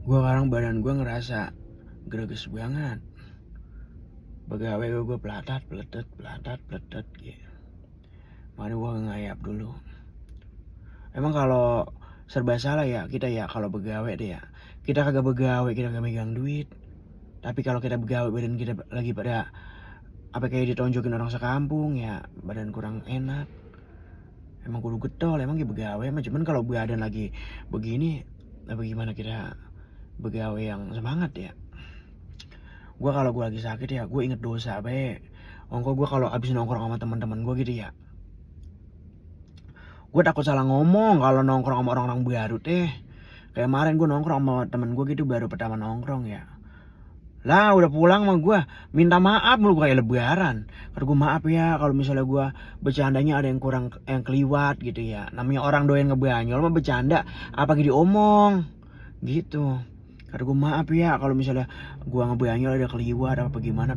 Gue sekarang badan gue ngerasa greges banget. Begawe gue pelatat gitu. Makanya gue ngayap dulu. Emang kalau serba salah ya kita ya kalau begawe deh ya. Kita kagak begawe, kita kagak megang duit. Tapi kalau kita begawe badan kita lagi pada apa kayak ditonjokin orang sekampung ya, badan kurang enak. Emang kudu getol, emang gitu begawe mah. Cuman kalau badan lagi begini, apa gimana kita begawe yang semangat ya. Gue kalau gue lagi sakit ya, gue inget dosa be. Ongko gue kalau abis nongkrong sama teman-teman gue gitu ya, gue takut salah ngomong kalau nongkrong sama orang-orang baru teh. Kayak kemarin gue nongkrong sama temen gue gitu, baru pertama nongkrong ya. Lah udah pulang mah gue minta maaf mulu kayak lebaran. Kata gue maaf ya kalau misalnya gue bercandanya ada yang kurang, yang keliwat gitu ya. Namanya orang doyan ngebanyol mah bercanda apa gitu omong gitu. Kata gue maaf ya kalau misalnya gue ngebanyol ada keliwat apa gimana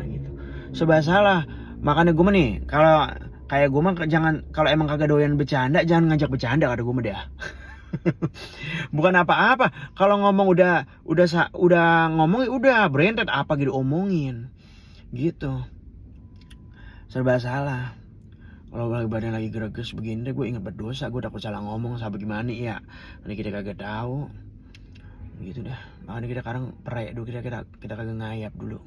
gitu. Serba salah. Makanya gue mah nih kalau kayak gue mah jangan, kalau emang kagak doyan bercanda jangan ngajak bercanda, kata gue mah dah. Bukan apa-apa. Kalau ngomong udah ngomong ya udah berentet apa gitu omongin. Gitu. Serba salah. Kalau badan lagi greges begini deh, gue inget berdosa, gue takut salah ngomong sampai gimana ya. Ini kita kagak tahu. Gitu dah. Makanya kita sekarang perek dulu, kita kagak ngayap dulu.